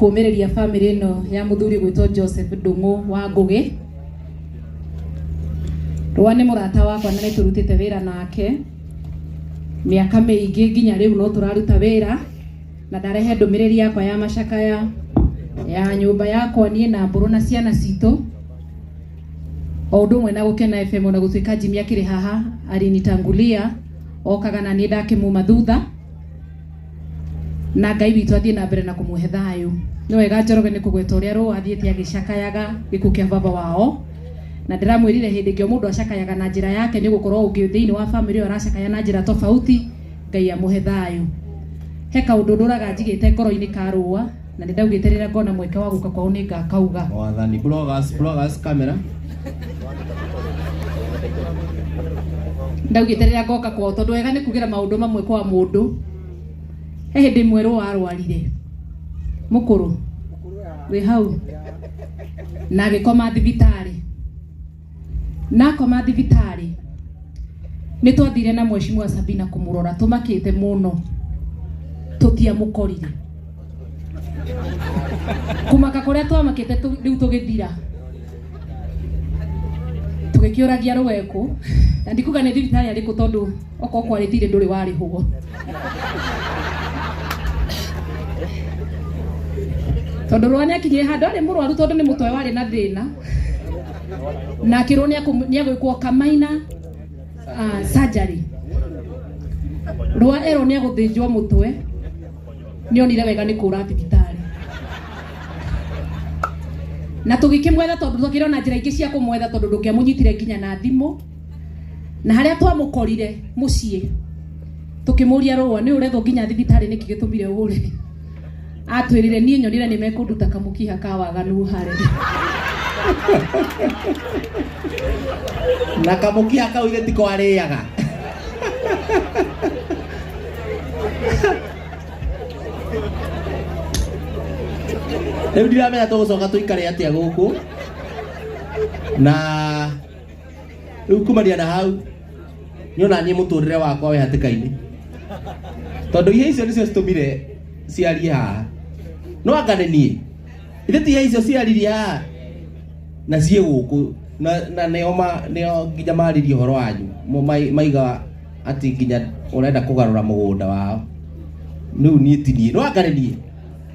Kũmĩrĩria bamĩrĩ ĩno ya mũthuri gwĩtwo Joseph Ndung'u wa Ngũgĩ. Rũa nĩ mũrata wakwa na nĩ tũrutĩte wĩra nake mĩaka mĩingĩ nginya rĩu no tũraruta wĩra, na ndarehe ndũmĩrĩri yakwa ya macakaya ya nyũmba yakwa niĩ na Mbũrũ na ciana citũ, o ũndũ ũmwe na Gũkena FM. Ona gũtuĩka Jimmy akĩrĩ haha alinitangulia, okaga na niĩ ndakĩmuma thutha, na Ngai witũ athiĩ na mbere na kũmũhe thayũ. Nĩ wega Njoroge nĩ kũgweta ũrĩa Rũa athiĩte agĩcakayaga gĩkuũ kĩa baba wao, na ndĩramwĩrire hĩndĩ ĩngĩ o mũndũ acakayaga na njĩra yake, nĩ gũkorwo ũngĩ thĩinĩ wa famĩlĩ ĩyo aracakaya na njĩra tofauti. Ngai amũhe thayũ. He kaũndũ ndũraga njigĩte ngoro-inĩ ka Rũa, na nĩ ndaugĩte rĩrĩa ngona mweke wa gũka kwao nĩ ngakauga. Mwathani, bloggers, bloggers, camera. Ndaugĩte rĩrĩa ngoka kwao, tondũ wega nĩ kugĩra maũndũ mamwe kwa mũndũ. He hĩndĩ ĩmwe Rũa arwarire, mũkũrũ wĩ hau, na agĩkoma thibitarĩ. Na akoma thibitarĩ, nĩ twathire na Mheshimiwa Sabina kũmũrora, tũmakĩte mũno, tũtiamũkorire. Kũmaka kũrĩa twamakĩte rĩu tũgĩthira, tũgĩkĩũragia rũwekũ, na ndikuga nĩ thibitarĩ arĩkũ, tondũ okorwo kwarĩ thirĩ ndũrĩ warĩhwo. Tondũ Rũa nĩakinyire handũ arĩ mũrwaru, tondũ nĩ mũtwe warĩ na thĩna, na akĩrwo nĩagwĩkwo kamaina surgery. Rũa erwo nĩagũthĩnjwo mũtwe, nĩonire wega nĩ kũra thibitarĩ, na tũgĩkĩmwetha, tondũ twakĩrĩ ona njĩra ingĩ cia kũmwetha, tondũ ndũngĩamũnyitire nginya na thimũ. Na harĩa twamũkorire mũciĩ, tũkĩmũria, "Rũa, nĩ ũrethwo nginya thibitarĩ, nĩkĩ gĩtũmire ũre?" Atwĩrire, "Niĩ nyonire nĩ mekũnduta kamũkiha ka waganu harĩ." Na kamũkiha kau ithe tiko arĩaga. Rĩu ndiramenya tũgũcoka tũikare atĩa gũkũ. Na rĩu kumania na hau, niĩ ona niĩ mũtũrĩre wakwa wĩ hatĩka-inĩ, tondũ ihe icio nĩcio citũmire ciarie haha. No anga nĩ niĩ, ithe ti ihe icio ciaririe haha na ciĩ gũkũ, na nĩo nĩo nginya maririe ũhoro wanyu. Maiga atĩ nginya ũrenda kũgarũra mũgũnda wao. Rĩu niĩ ti niĩ, no anga nĩ niĩ,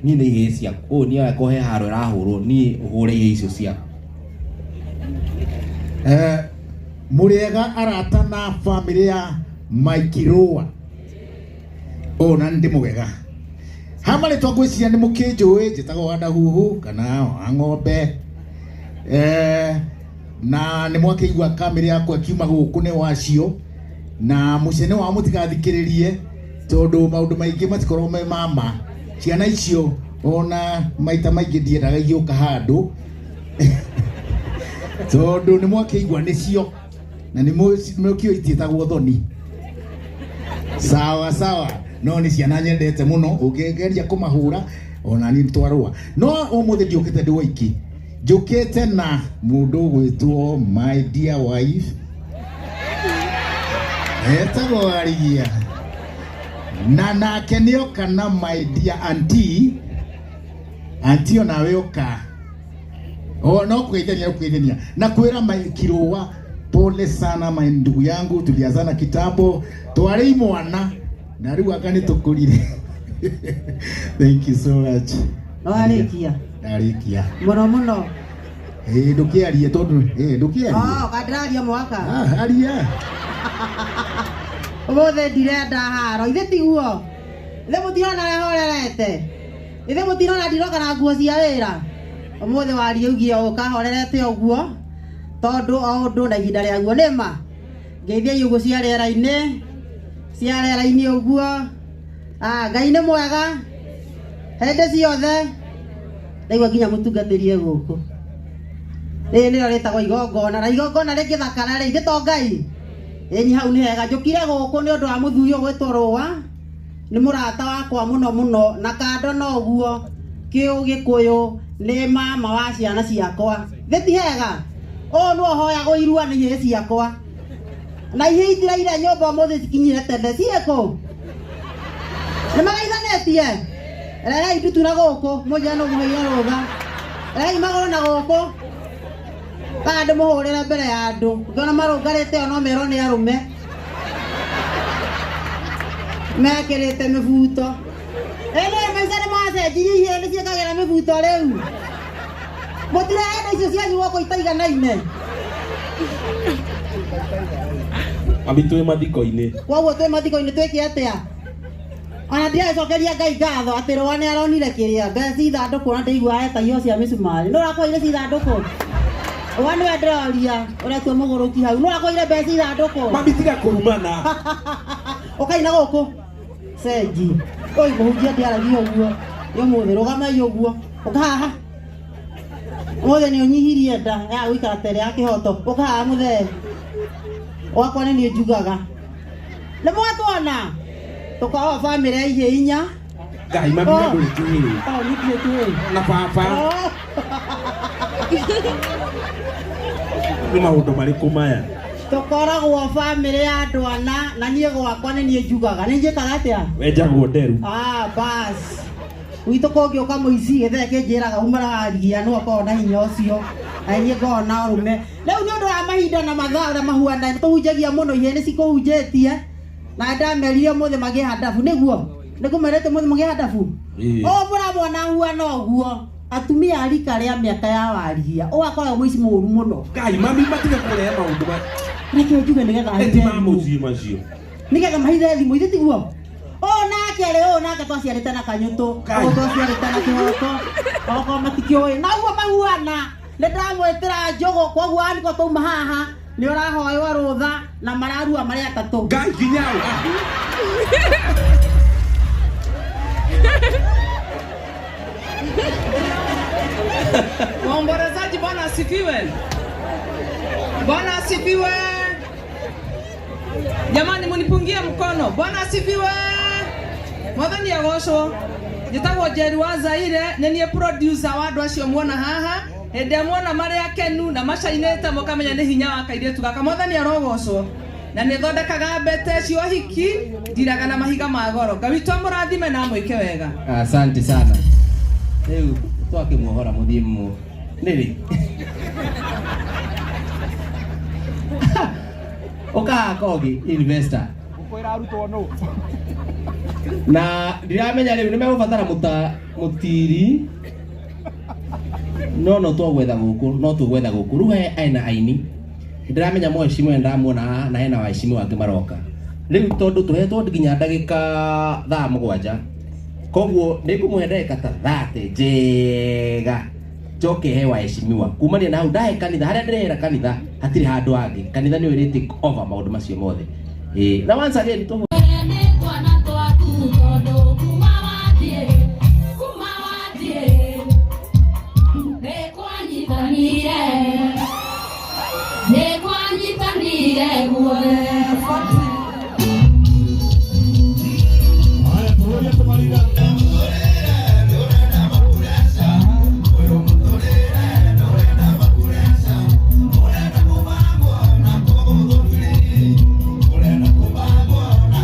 niĩ nĩ ihĩĩ ciaku. Ũũ niĩ angĩkorwo he haro ĩrahũrwo, niĩ ũhũre ihĩĩ icio ciaku. Mũrĩega arata na famĩlĩ ya Mike Rũa. Ũũ na ndĩ mũgega ha marĩtwa, ngwĩciria nĩ mũkĩnjũĩ, njĩtagwo Wandahuhu kana wa ng'ombe. Na nĩ mwakĩigua kamĩrĩ yakwa ĩkiuma gũkũ nĩ wacio na mũcene wao, mũtigathikĩrĩrie tondũ maũndũ maingĩ matikoragwo me mama. Ciana icio ona maita maingĩ ndiendaga igĩũka handũ, tondũ nĩ mwakĩigua nĩcio na nĩ mũkĩũĩ itiĩtagwo thoni. Sawa sawa, no nĩ ciana nyendete mũno, ũngĩgeria kũmahũra ona niĩ twarũa. No ũmũthĩ ndiũkĩte ndĩ waiki, njũkĩte na mũndũ ũgwĩtwo my dear wife, etagwo Arigia, na nake nĩoka na my dear auntie. Auntie, onawe ũka. Oh, no kugeithania, kugeithania na kwĩra Kirũa pole sana, my ndugu yangu, tulianzana kitambo twarĩ imwana na rĩu anga nĩ tũkũrire. Thank you so much. Nĩwarĩkia? Ndarĩkia. Mũno mũno. Ĩĩ, ndũkĩarie, tondũ ĩĩ ndũkĩarie. Oh, kandĩraria mwaka. Ah, aria. Ũmũthĩ ndirenda haro, ithe tiguo? Ithe mũtirona ũrĩa horerete? Ithe mũtirona ndiroka na nguo cia wĩra? Ũmũthĩ warie ugie ũka horerete ũguo, tondũ o ũndũ na ihinda rĩaguo. Nĩ ma ngeithiai ũguo cia rĩera-inĩ, cia rĩera-inĩ ũguo. Ah, Ngai nĩ mwega hĩndĩ ciothe. Ndaigua nginya mũtungatĩri e gũkũ. Rĩrĩ nĩrĩo rĩtagwo igongona, na igongona rĩngĩthakara rĩ, ithe to Ngai? Ĩni hau nĩ hega. Njũkire gũkũ nĩ ũndũ wa mũthuri ũgwĩtwo Rũa, nĩ mũrata wakwa mũno mũno, na kando na ũguo kĩũgĩkũyũ nĩ mama wa ciana ciakwa. Thĩ ti hega? Ũũ nĩwe ũhoyagwo irua nĩ ihĩĩ ciakwa, na ihĩĩ itiraire nyũmba ũmũthĩ cikinyire tene. Ciĩkũ? Nĩ magaithanĩtie? Rehei ndutura gũkũ mũnjĩre nũ mũheire rũtha. Rehei magũrũ na gũkũ. Kana ndĩmũhũrĩre mbere ya andũ. Ngĩona marũngarĩte o no merwo nĩ arũme. Mekĩrĩte mĩbuto. Ĩno maica nĩ macenjirie ihĩĩ nĩ ciĩkagĩra mĩbuto rĩu. Mũtirehete icio cianyu gũkũ itaiganaine. Mami twĩ mathiko-inĩ. Koguo twĩ mathiko-inĩ twĩke atĩa? Ona ndiracokeria Ngai ngatho atĩ rũa nĩ aronire kĩrĩa mbeca ithandũkũ na ndĩiguaga eta iheo cia mĩcumarĩ. Nũ ũrakũheire ithandũkũ? Rũa nĩwe ndĩroria ũretua mũgũrũki hau. Nũ ũrakũheire mbeca ithandũkũ? Mami tiga kũrumana. Ũkai na gũkũ. Cenji. Oi mũhunjia ndĩaragia ũguo. Nĩ ũmũthĩ rũgamai ũguo. Ũka haha. Ũmũthĩ nĩ ũnyihirie nda ya gũikara ta ĩrĩa ya kĩhoto. Ũka haha mũthee. Gwakwa nĩ niĩ njugaga. Nĩ mwatwona? Tũkoragwo bamĩrĩ ya ihĩĩ inya. Ngai mami Oh. na ndũrĩ kĩhĩĩ. Oh, niĩ ndirĩ kĩhĩĩ. Na baba Oh. nĩ maũndũ marĩkũ maya? Tũkoragwo bamĩrĩ ya andũ ana na niĩ gwakwa nĩ niĩ njugaga. Nĩ njĩkaga atĩa? Wenjagwo nderu. Ah, bas. Gwitũ kũngĩũka mũici gĩthee kĩnjĩraga uma warigia nĩwe ũkoragwo na hinya ũcio. Na niĩ ngoragwo na ũrũme. Rĩu nĩ ũndũ wa mahinda na mathaa ũrĩa mahuana tũhunjagia mũno ihĩĩ nĩ cikũhunjĩtie. Na ndamerire ũmũthĩ magĩe handabu nĩguo? Nĩngũmerĩte ũmũthĩ mũgĩe handabu? Ĩĩ. Ũũ mũramwona huana ũguo. Atumia a rika rĩa mĩaka ya warigia. Ũũ akoragwo mũici mũũru mũno. Ngai mami matige kũrehe maũndũ ma Reke njuge nĩgetha eti ahithe ma thimũ. mũciĩ macio. Nĩgetha mahithe thimũ ithe tiguo? Ũũ nake rĩ ũũ nake twaciarĩte na kanyũtũ. Ngai. Ũũ twaciarĩte na kĩhoto. Okorwo matikĩũĩ. Na ũguo mahuana. Nĩ ndamwĩtĩra njũgũ koguo aniko twauma haha nĩ ũrahoywo rũtha na mararua marĩ atatũ. Ngai nginya ũ. Waombolezaji, Bwana asifiwe. Bwana asifiwe. Jamani, munipungie mkono. Bwana asifiwe. Mwathani agocwo. Njĩtagwo Njeri wa Zaire, nĩ niĩ producer wa andũ acio muona haha. Hĩndĩ ĩrĩa muona marĩ akenu na macainĩte mũkamenya nĩ hinya wa kairĩtu gaka. Mwathani arogocwo. Na nĩ thondekaga mbete cia ũhiki, ndiraga na mahiga ma goro. Ngai witũ amũrathime na amwĩke wega. Asante sana. Rĩu twakĩmuohora mũthiĩ mu nĩrĩ ũkaha kogi investor na ndiramenya rĩu nĩ megũbatara mũta mũtiri no no twagwetha gũkũ no tũgwetha gũkũ rĩu he ena aini ndiramenya mheshimiwa nĩ ndamuona haha na hena waheshimiwa angĩ maroka rĩu tondũ tũhetwo nginya ndagĩka thaa mũgwanja koguo nĩ ngũmũhe ndagĩka ta 30 njega njoke he waheshimiwa kumania na hau ndahe kanitha harĩa ndĩrehera kanitha hatirĩ handũ hangĩ kanitha nĩyo ĩrĩ take over maũndũ macio mothe. Ĩĩ, na once again tũ Urenda kubagwo na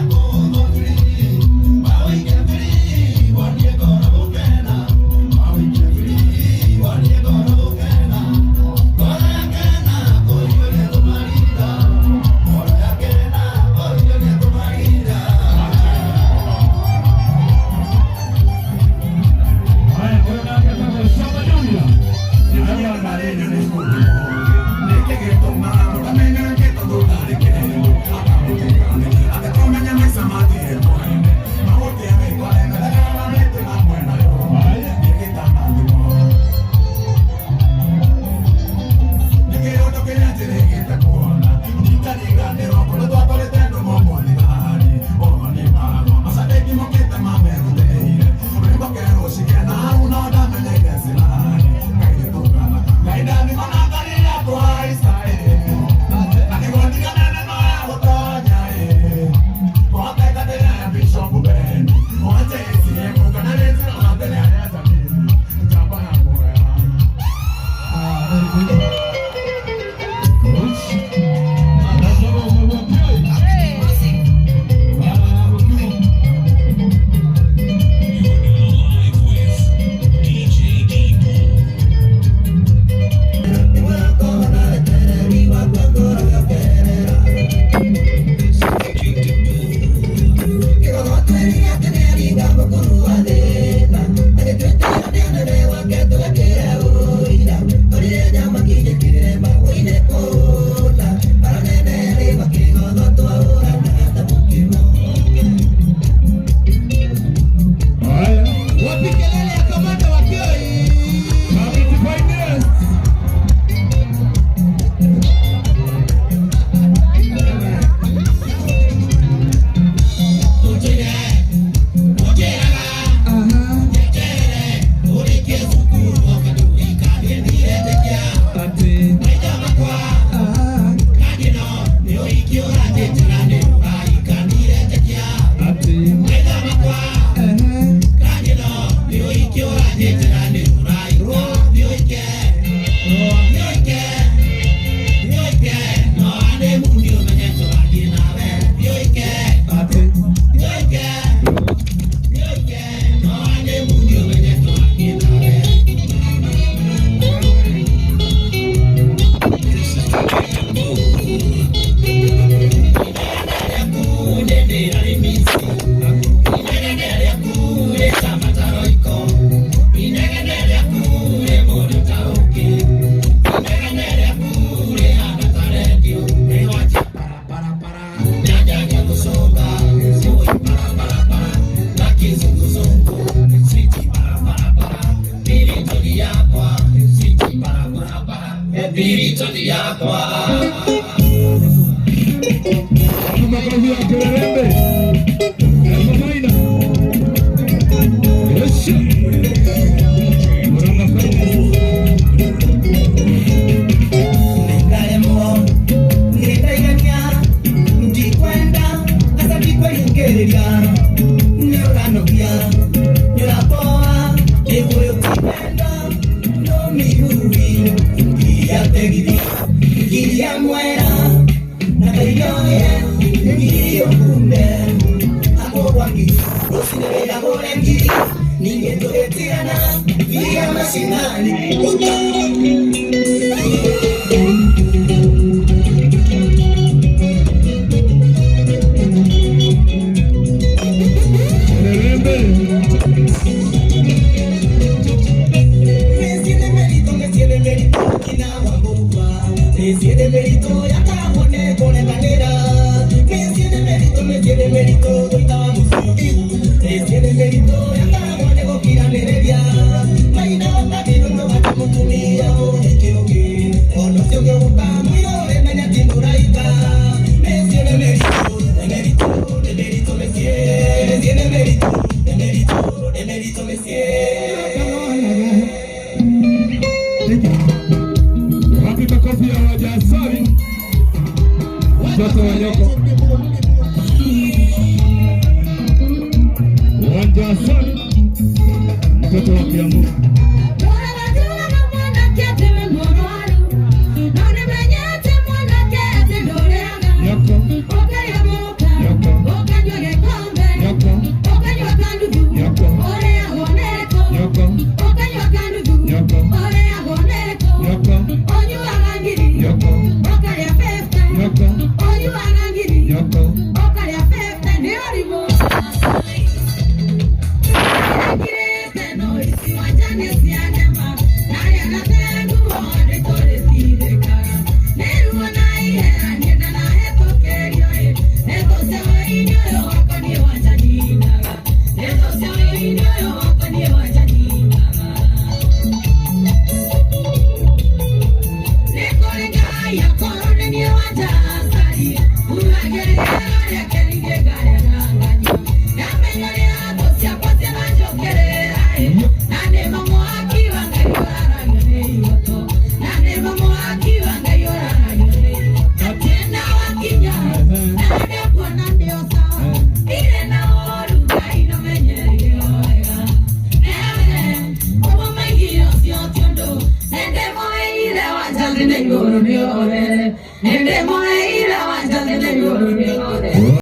Thiritũ yakwa. Makofi ya Kererembe. Emma Maina. Yes. Murang'a Finest. Nĩngaremwo nĩndaigania ndikwenda aca ndikwĩhingĩrĩria nĩũranogia nĩũraboa gĩkũyũ ti wendo no mĩhuri ngiria tegithi ngiria mwera na kairioye ngiri ũkunde akũgwa ngiri rũcinĩ wĩragũre ngiri ningĩ tũgĩtigana ngiria macinani. Kererembe. Wapi makofi ya Wajasari? Mtoto wa Nyoko. Wajasari. Mtoto wa Kiambu. Nyoko. Nyoko. Nyoko. Nyoko. Nyoko. Nyoko. Nyoko. Nyoko. Nyoko. Nyoko. Nende moe ira wanjathi nĩ igũrũ nĩ.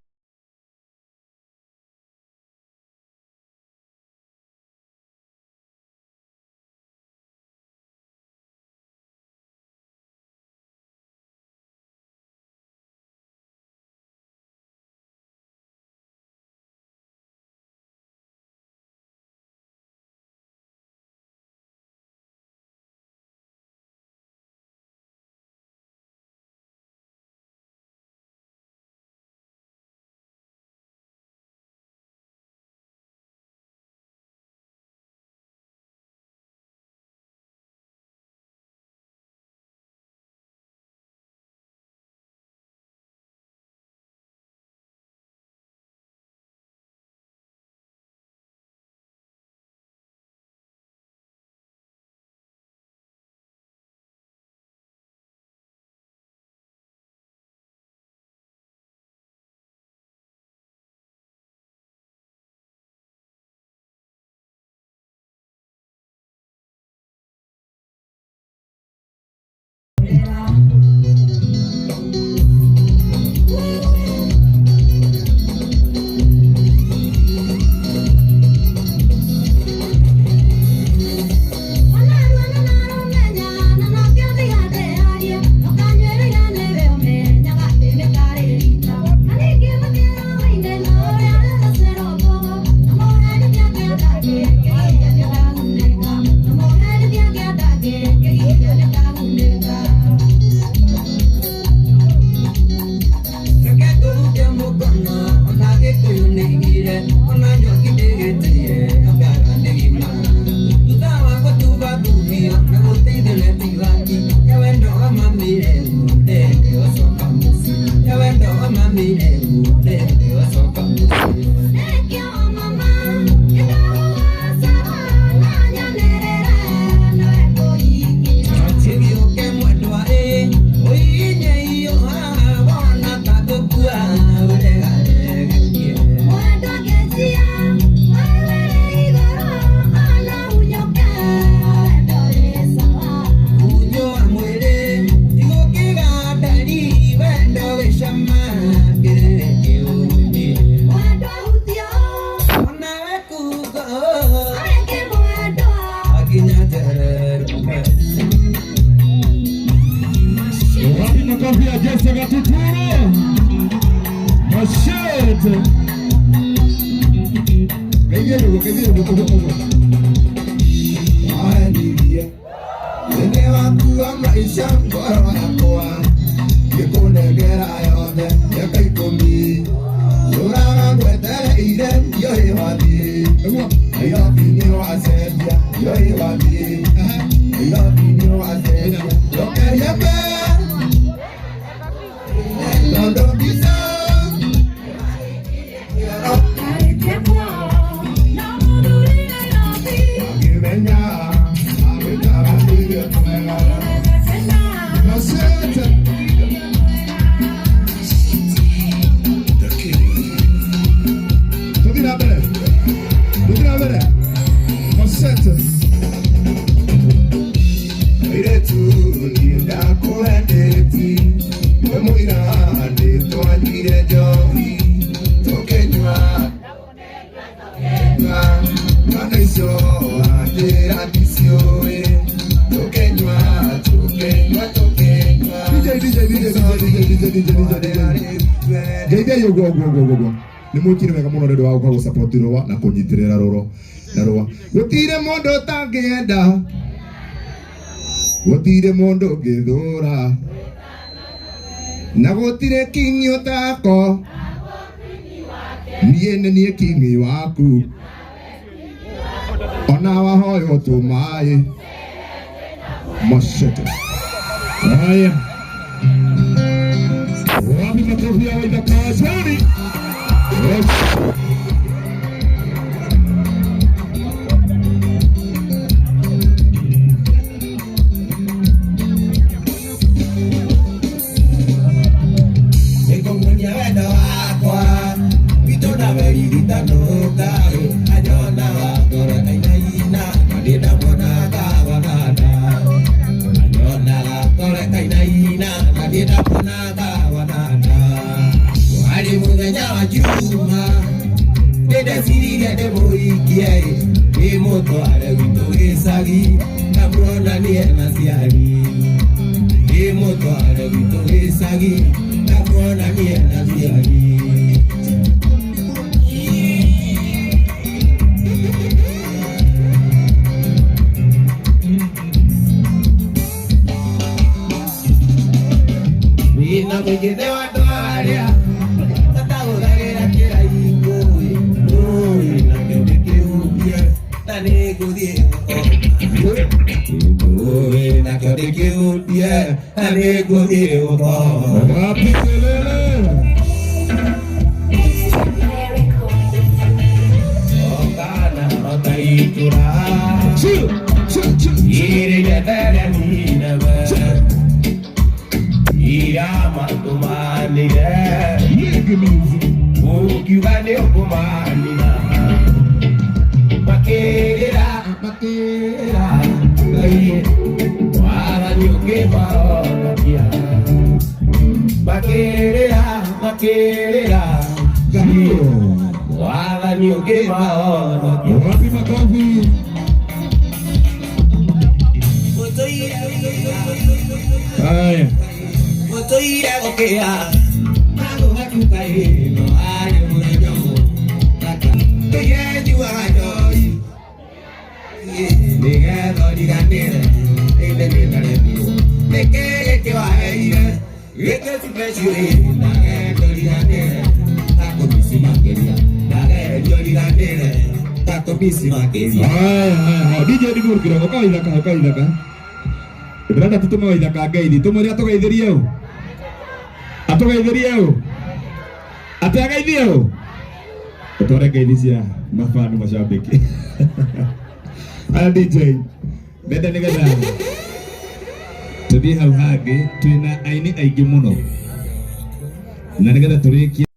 Wapi makofi ya Jesse Gatuturo? Mashete. Geithia ũguo, geithia ũguo, ũguo, ũguo. Waendirie thĩinĩ waku wa maica ngoro yakwa ngĩkũnengera yothe mĩaka ikũmi tũraga ngwetereire ndiũĩ wathiĩ Nairobi nĩ wacenjia ndiũĩ wathiĩ Nairobi nĩ wacenjia njokeria mbe tondũ mbica ngĩmenya agwĩkaga nĩguo twega. Mashete. Tuthi na mbere. Tuthi na mbere. Mashete. Airĩtu niĩ ndakwendete wĩ mũira nĩtwanyuire njohi tũkĩnyua ng'ano icio wanjĩra ndiciũĩ tũkĩnyua tũkĩnyua tũkĩnyua DJ DJ DJ DJ DJ DJ DJ DJ. Geithia ũguo ũguo ũguo ũguo. Nĩ mwĩkire wega mũno nĩ ũndũ wa gũka gũsupport rũa na kũnyitĩrĩra rũro na rũa. Gũtirĩ mũndũ ũtangĩenda. Gũtirĩ mũndũ ũngĩthũra. Na gũtirĩ kingi ũtako. Niĩ nĩ niĩ kingi waku. Ona wahoywo tũmaĩ. Mashete. Haya. Wapi makofi ya Waithaka Joni? Yes. Nĩngũmuonia wendo wakwa witũ nawe riritanũka anyonaga ngoro kainaina na ndĩndamuonaga wanana anyonaga ngoro kainaina na ndĩndamuonaga wanana warĩ mũthenya wa Juma nĩndeciririe ndĩmũhikie ndĩmũtware gwitũ gĩcagi ngamuonanie na ciari ndĩmũtware gwitũ gĩcagi ngamuonanie na ciari. Wĩna mũingĩ wa andũ arĩa matagũthagĩra kĩraikũ ĩ nakĩo ndĩkĩhutie na nĩngũthiĩ gũkoma ĩ nakĩo ndĩkĩhutie na nĩngũthiĩ gũkoma. Wapi kelele? Okana otaitura Chill, chill, chill. Irire tere nineve Ira matumanire Reggae music. Ukiuga nĩ ũkũmanina Makĩrĩra makĩrĩra Ngai wathani ũkĩmahonokia Makĩrĩra makĩrĩra Ngai wathani ũkĩmahonokia. Wapi makofi? Haya. Mũtũire gũkĩa magũgatuka ĩno arĩ mũthenya mũthaka tũirenyuaga njohi nĩgetha ũriganĩre ĩndĩ nĩndaremirwo nĩkĩ gĩkĩ waheire gĩkĩ cibecio ĩ ndagerio ũriganĩre takũmici makĩria ndagerio ũriganĩre takũmici makĩria. Haya, haya, haya. DJ Dimur kidogo kawaida ka kawaida ka. Ndĩrenda tũtũme Waithaka ngeithi. Tũmwĩre atũgeithĩrie ũ. Atũgeithĩrie ũ. Atä ageithie å utware ngeithi cia mabanu macambĩki. Aya DJ ndenda nĩgetha tũthiĩ hau hangĩ twĩna aini aingĩ mũno na nĩgetha tũrĩkie.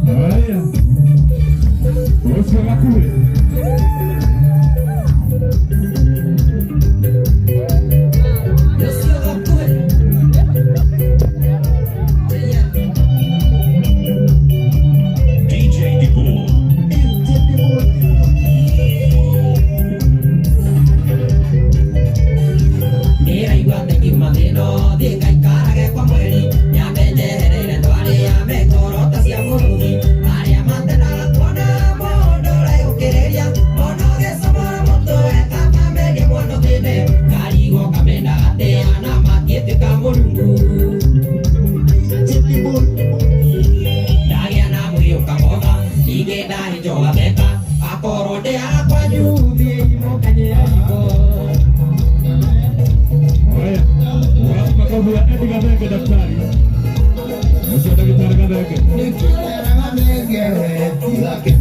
Haya. Ũcio gakuhĩ. DJ Dibu. Ndĩraigua ta ingiuma thĩ no thiĩ ngaikarage kwa mweri nyambe njehereire andũ arĩa me ngoro ta cia mũrũthi arĩa matendaga kuona mũndũ ũreyũkĩrĩria ona ũgĩcomora mũtwe kaba mendie mwana thĩne ngarigwo kamena atĩa na mangĩtuĩka mũrungu ndagĩa na mwĩrĩ ũkamotha ningĩ ndahĩnjwo gatheka akorwo ndĩaga kwanyu thiĩi mũkanyĩre riko. Haya. Wapi makofi ya Eddie Gathenge daktari? Ũcio daktari Gathenge. Eddie Gathenge.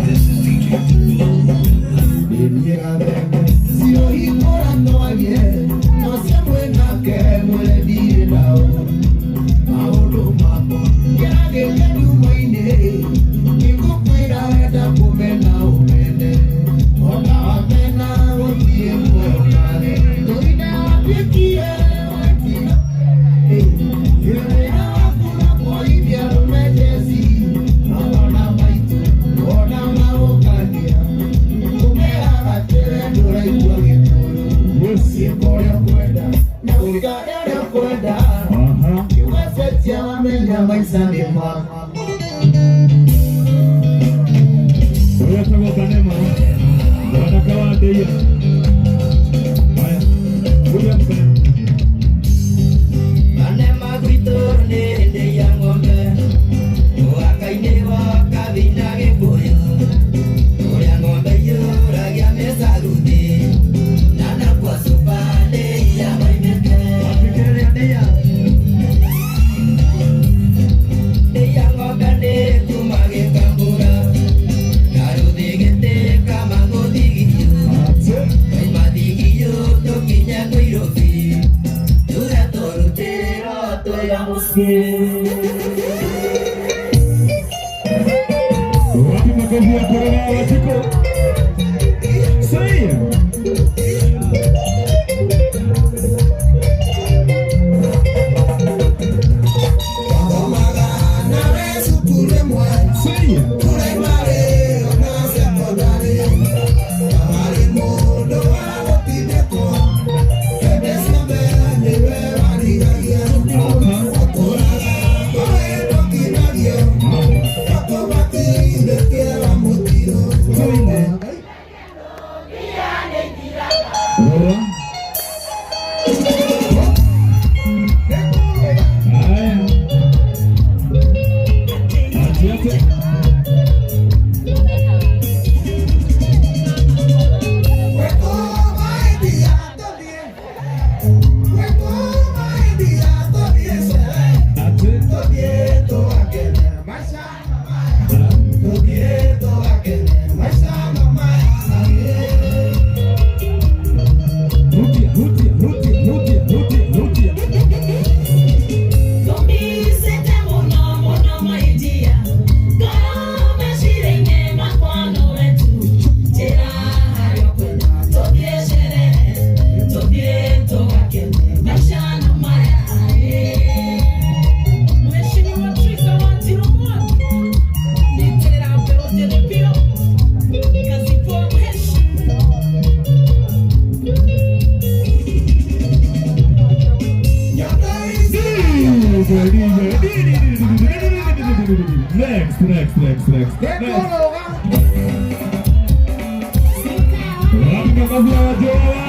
This is DJ Dibu. Yes. Aha. Ũrĩa etagwo Kanema. Mwanake wa Ndeia. Haya. William Kanema. Kanema gwitũ nĩ ndĩ ya ng'ombe mũhaka-inĩ wa Kabi na Gĩkũyũ ũrĩa ng'ombe iyũragia mĩcaguthi na nakuo cuba ndĩ ya maimĩte. Wapi kelele ya Ndeia? Ndĩ ya ng'ombe nĩ kuma Gĩkambura karuthi gĩtĩ kama gũthigio Ate. kaima thigio tũkinye Nairobi tuge tũrutĩrwo twĩra mũciĩ. Wapi makofi ya Koroga Wachiko? Say. Say. Rora. Haya. Ate ate. Ate. Rudia, rudia, rudia, rudia, rudia, rudia. Ngombicĩte mũno mũno maitia ngoro meciria-inĩ makwa nowe tu njĩra harĩa ũkwenda tũthiĩ sherehe tũthiĩ tũgakene maica no maya. Mheshimiwa Trisa Wanjiru Mwangi, nyitĩrĩra mbeũ njĩthĩ biũ kazi poa mheshimiwa. Next, next, next, next. Next. Wapi makofi ya Wajoa?